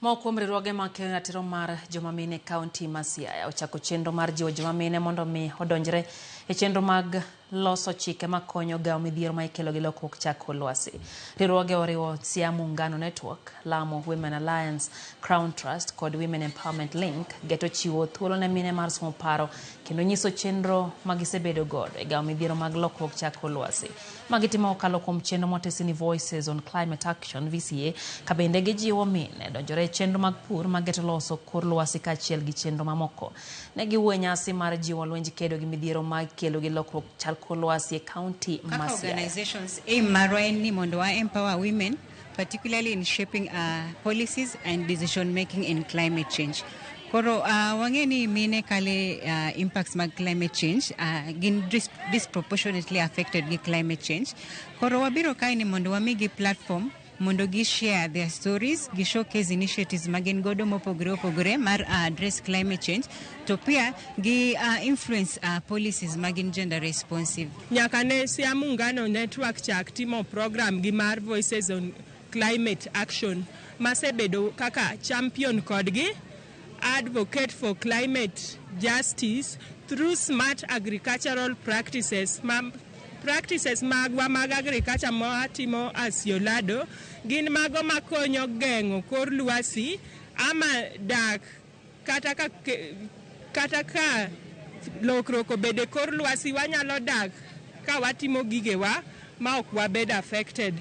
Moko kuom riwruoge mag kedo ratiro mar joma mine e kaunti ma Siaya ochako chenro mar jiwo joma mine mondo mi odonjre e chenro mag loso chike makonyo gawo midhiero ma ikelo gi lokruok chak kor lwasi. Riwruoge oriwo Siaya Muungano Network, Lamo Women Alliance, Crown Trust kod Women Empowerment Link geto chiwo thuolo ne mine mar somo paro kendo nyiso chenro ma gisebedo godo e gawo midhiero mag lokruok chak kor lwasi. Ma gitimo kokalo kuom chenro motesi ni Voices on Climate Action VCA ka bende gijiwo mine donjore e chenro mag pur mageto loso kor lwasi kaachiel gi chenro mamoko. Ne giwuoyo e nyasi mar jiwo lwenj kedo gi midhiero ma ikelo gi lokruok chal kor lwasi e kaunti ma Kaka Siaya. Organizations, aim marwa en ni mondo wa empower women, particularly in shaping policies and decision making in climate change. Koro wang'e ni mine kale impacts mag climate change, gin disproportionately affected gi climate change. Koro wabiro kae ni mondo wamigi platform mondo gi share their stories, gi showcase initiatives ma gin godo mopogore opogore mar address climate change, to pia gi influence policies ma gin gender responsive. Nyaka ne Siaya Muungano Network chak timo program gi mar Voices on Climate Action, masebedo kaka champion kodgi advocate for climate justice through smart agricultural practices. Ma practices magwa mag agriculture mawatimo as Yolado gin mago makonyo geng'o kor lwasi ama dak kata ka lokruok obedo e kor lwasi, wanyalo dak ka watimo gigewa ma ok wabed affected.